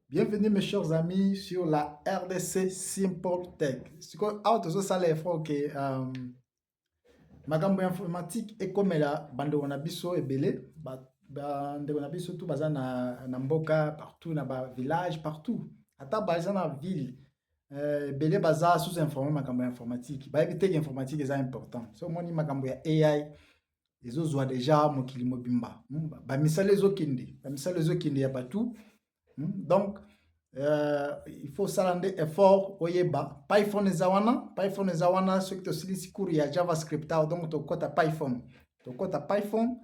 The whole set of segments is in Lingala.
Bienvenue mes chers amis sur la RDC Simple Tech. Sikoyo awa tozosala effort ke makambo ya informatique ekomela bandeko na biso ebele, bandeko na biso tu baza na mboka partout, na ba village partout, ata baza na ville ebele baza sous informé makambo ya informatique, bayebi te ke informatique eza important. So omoni makambo ya AI ezozwa deja mokili mobimba, bamisala ezokende, bamisala ezokende ya bato. Donc il faut osala nde effort oyeba Python eza wana, Python eza wana. Soki tosilisi cours ya JavaScript awa, donc tokɔta Python, tokɔta Python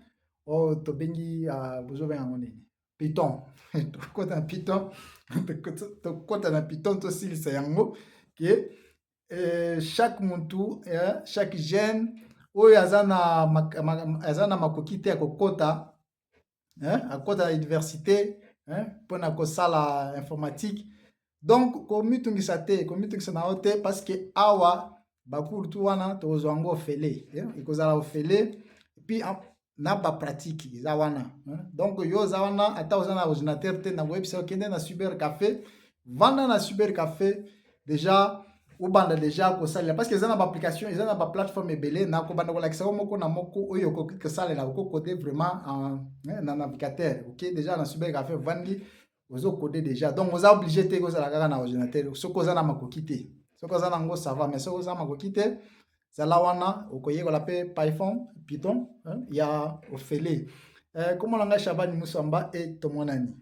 oyo tobengi bozobenga yango nini, Python. Tokɔta na Python, tokɔta na Python, tosilisa yango ke chaque mutu, chaque jeune oyo aza na makoki te ya kokɔta, akɔta na université mpona kosala informatique. Donc komitungisa te, komitungisa na yo te, parce que awa ba cours tu wana tokozwa yango ofele, ekozala ofele, puis na ba pratique eza wana. Donc yo oza wana, ata oza na ordinateur te, na koyebisa, okende na cyber café, vanda na cyber café déjà, obanda déjà kosalela, parce que eza na ba application, eza na ba plateforme ebele. Na kobanda kolakisa yo moko na moko oyo okoki kosalela, okokode vraiment na navigateur. Ok, déjà na cyber café ovandi, ozokode déjà. Donc oza obligé te kozala kaka na ordinateur soki oza na makoki te. Soki oza nango, ça va, mais soki oza makoki te, zala wana, okoyekola mpe Python ya ofele. Komona ngai Shabani Musamba e tomonani.